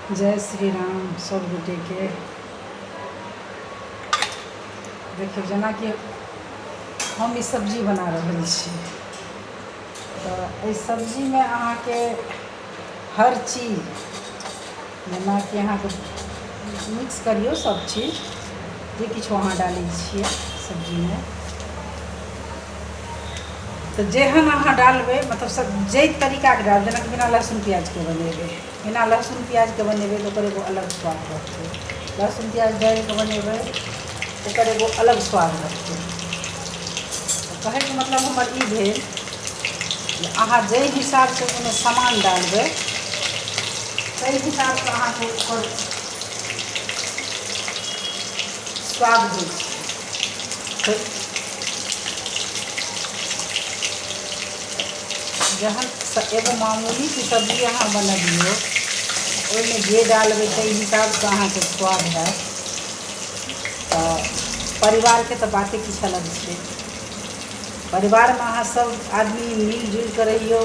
जय श्री राम सब गोटेके। देखियौ, जेनाकि हम ई सब्जी बना रहल छी, तऽ एहि सब्जीमे अहाँके हर चीज, जेनाकि अहाँके मिक्स करियौ सब चीज, जे किछु अहाँ डालै छियै सब्जीमे, तऽ जेहन अहाँ डालबै, मतलब सब जाहि तरीकाके डालबै, जेनाकि बिना लहसुन प्याजके बनेबै, बिना लहसुन प्याजके बनेबै तऽ ओकर एगो अलग स्वाद रहतै। लहसुन प्याज डालिकऽ बनेबै, ओकर एगो अलग स्वाद रहतै। तऽ कहैके मतलब हमर ई भेल जे अहाँ जाहि हिसाबसँ ओहिमे सामान डालबै, ताहि हिसाबसँ अहाँके ओकर स्वाद होइ छै। जहन एगो मामूली सी सब्जी अहाँ बनबियौ, ओहिमे जे डालबै ताहि हिसाबसँ अहाँके स्वाद हैत। तऽ परिवारके तऽ बाते किछु अलग छै। परिवारमे अहाँ सब आदमी मिल जुलि कऽ रहियौ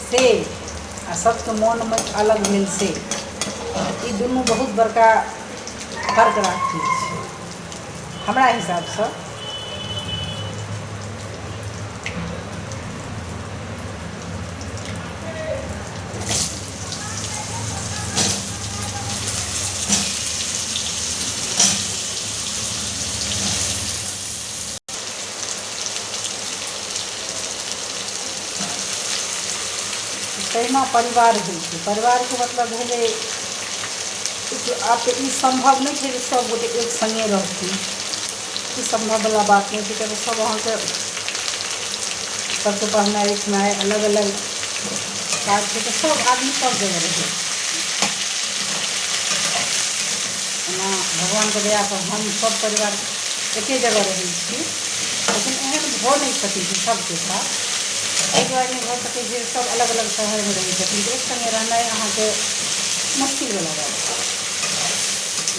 से, आ सबके मोनमे अलग भेल से, ई दुनू बहुत बड़का फर्क राखै छै हमरा हिसाबसँ। तहिना परिवार होइ छै। परिवारके मतलब भेलै, आब तऽ ई सम्भव नहि छै जे सभगोटे एक सङ्गे रहथिन। ई सम्भववला बात नहि छै, किएक तऽ सभ अहाँके सभके पढ़नाइ लिखनाइ अलग अलग काज छै, तऽ सभ आदमी सभ जगह रहै छै। ओना भगवानके दयासँ हम सभ परिवार एके जगह रहै छी, लेकिन एहन भऽ नहि सकै छै सभके साथ। एहि दुआरे नहि भऽ सकै छै, सभ अलग अलग शहरमे रहै छथिन, तऽ एक सङ्गे रहनाइ अहाँके मुश्किलवला बात छै।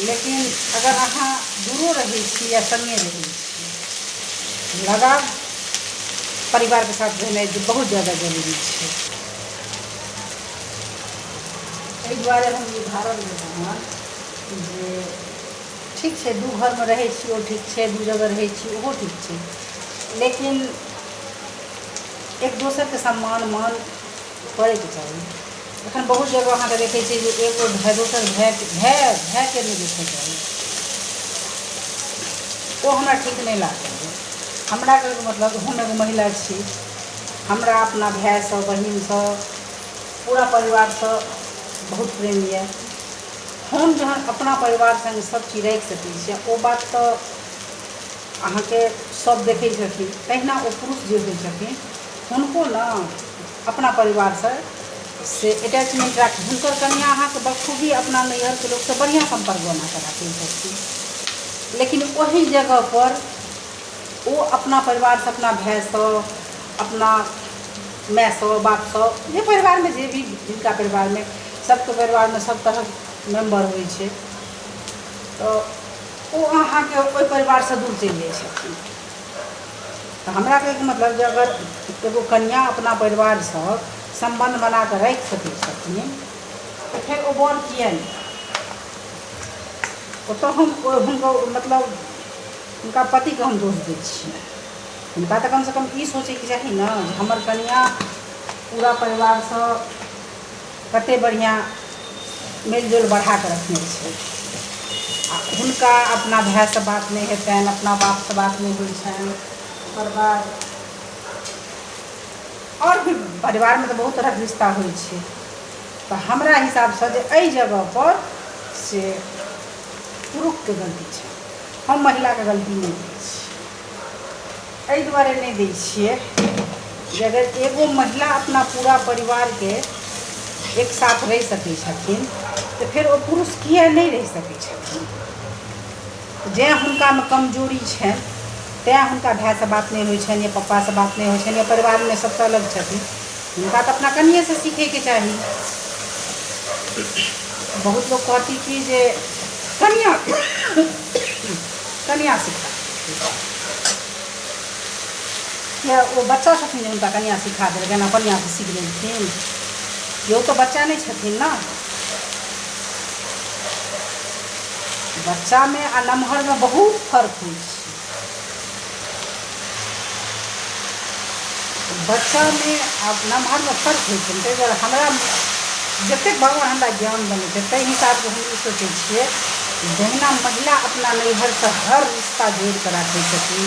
लेकिन अगर अहाँ दूरो रहै छी या सङ्गे रहै छी, लगाव परिवारके साथ भेनाइ बहुत जादा जरूरी छै। एहि दुआरे हम ई उदाहरण देलहुँ हँ जे ठीक छै, दू घरमे रहै छी ओ ठीक छै, दू जगह रहै छी ओहो ठीक छै, लेकिन एक दोसरके सम्मान मान करैके चाही। एखन बहुत जगह अहाँके देखै छियै जे एगो भाय दोसर भाय भाय भायके नहि देखऽ चाही। ओ हमरा ठीक नहि लागैए। हमरा कहैके मतलब, हम एगो महिला छी, हमरा अपना भायसँ, बहिनसँ, पूरा परिवारसँ बहुत प्रेम यए। हम जहन अपना परिवार सङ्गे सब चीज राखि सकै छियै, ओ बात तऽ अहाँके सब देखै छथिन। तहिना ओ पुरुष जे होइ छथिन, हुनको ने अपना परिवारसँ से अटैचमेन्ट राखी। हुनकर कनिआँ अहाँके बखूबी अपना नैहरके लोकसँ बढ़िआँ सम्पर्क बनाकऽ राखै छथिन, लेकिन ओहि जगहपर ओ अपना परिवारसँ, अपना भायसँ, अपना मायसँ, बापसँ, जे परिवारमे जे भी जिनका परिवारमे, सभके परिवारमे सभ तरहक मेम्बर होइ छै, तऽ ओ अहाँके ओहि परिवारसँ दूर चलि जाइ छथिन। तऽ हमरा कहैके मतलब जे अगर एगो कनिआँ अपना परिवारसँ सम्बन्ध बना कऽ राखि सकै छथिन, तऽ फेर ओ बर किए नहि? ओतऽ हम हुनकर, मतलब हुनका पतिके हम दोष दै छियनि। हुनका तऽ कमसँ कम ई सोचैके चाही ने जे हमर कनिआँ पूरा परिवारसँ कतेक बढ़िआँ मेलजोल बढ़ाकऽ रखने छै, आ हुनका अपना भायसँ बात नहि हेतनि, अपना बापसँ बात नहि होइ छनि। ओकर बाद आओर भी परिवारमे तऽ बहुत तरहक रिश्ता होइ छै। तऽ हमरा हिसाबसँ जे एहि जगहपर से पुरुषके गलती छै, हम महिलाके गलती नहि दै छियै। एहि दुआरे नहि दै छियै जे अगर एगो महिला अपना पूरा परिवारके एक साथ रहि सकै छथिन, तऽ फेर ओ पुरुष किए नहि रहि सकै छथिन? जेँ हुनकामे कमजोरी छनि, तैँ हुनका भायसँ बात नहि होइ छनि या पप्पासँ बात नहि होइ छनि या परिवारमे सभसँ अलग छथिन। हुनका तऽ अपना कनिएसँ सीखैके चाही। बहुत लोक कहती कि जे कनिआँ कनिआँ सिखा, किया ओ बच्चा छथिन जे हुनका कनिआँ सिखा देलकनि आ कनिआँसँ सीख लेलखिन? केओ तऽ बच्चा नहि छथिन ने। बच्चामे आ नमहरमे बहुत फर्क होइ छै। बच्चामे आ नमहरमे फर्क होइ छै, ताहि दुआरे हमरा जतेक भगवान हमरा ज्ञान देने छै ताहि हिसाबसँ हम ई सोचै छियै, जहिना महिला अपना नैहरसँ हर रिश्ता जोड़ि कऽ राखै छथिन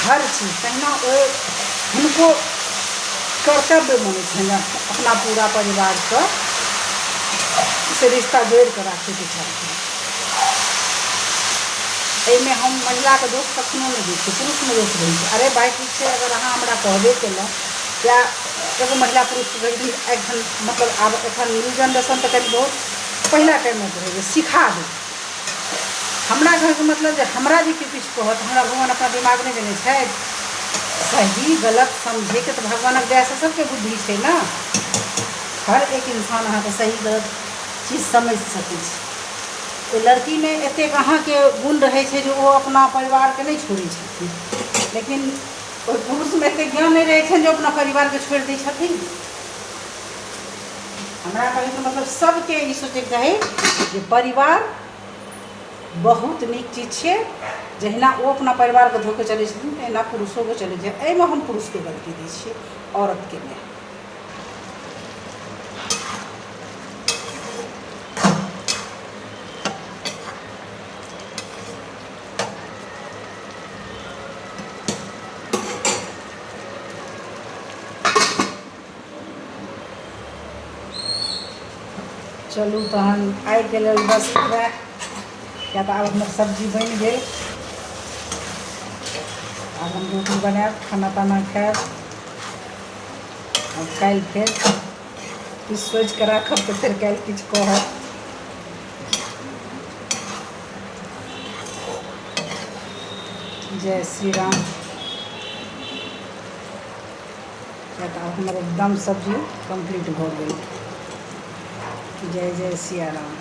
हर चीज, तहिना ओहि हुनको कर्तव्य बनै छनि अपना पूरा परिवारसँ से रिश्ता जोड़ि कऽ राखैके चाही। एहिमे हम महिलाके दोष कखनो नहि दै छियै, पुरुषमे दोष रहै छै। अरे भाय ठीक छै, अगर अहाँ हमरा कहबे केलहुँ या एगो महिला पुरुषके कहै छथिन एखन, मतलब आब एखन न्यू जेनरेशन तऽ कनि बहुत पहिला टाइममे रहै जे सिखा दू। हमरा कहैके मतलब जे हमरा जे केओ किछु कहत, हमरा भगवान अपना दिमाग नहि देने छथि सही गलत समझैके, तऽ भगवानक दयासँ सभके बुद्धि छै ने। हर एक इंसान अहाँके सही गलत चीज समझि सकै छै। ओहि लड़कीमे एतेक अहाँके गुण रहै छै जे ओ अपना परिवारके नहि छोड़ै छथिन, लेकिन ओहि पुरुषमे एतेक ज्ञान नहि रहै छनि जे ओ अपना परिवारके छोड़ि दै छथिन। हमरा कहैके मतलब सभके ई सोचैके चाही जे परिवार बहुत नीक चीज छियै। जहिना ओ अपना परिवारके धो कऽ चलै छथिन तहिना पुरुषोके चलै छै। एहिमे हम पुरुषके गलती दै छियै, औरतके नहि। चलू तहन आइके लेल बस इएह, किया तऽ आब हमर सब्जी बनि गेल। आब हम रोटी बनायब, खाना ताना खायब। आब काल्हि फेर किछु सोचिके राखब तऽ फेर काल्हि किछु कहब। जय श्री राम। किया तऽ आब हमर एकदम सब्जी कम्प्लीट भऽ गेल। जय जय सिया राम।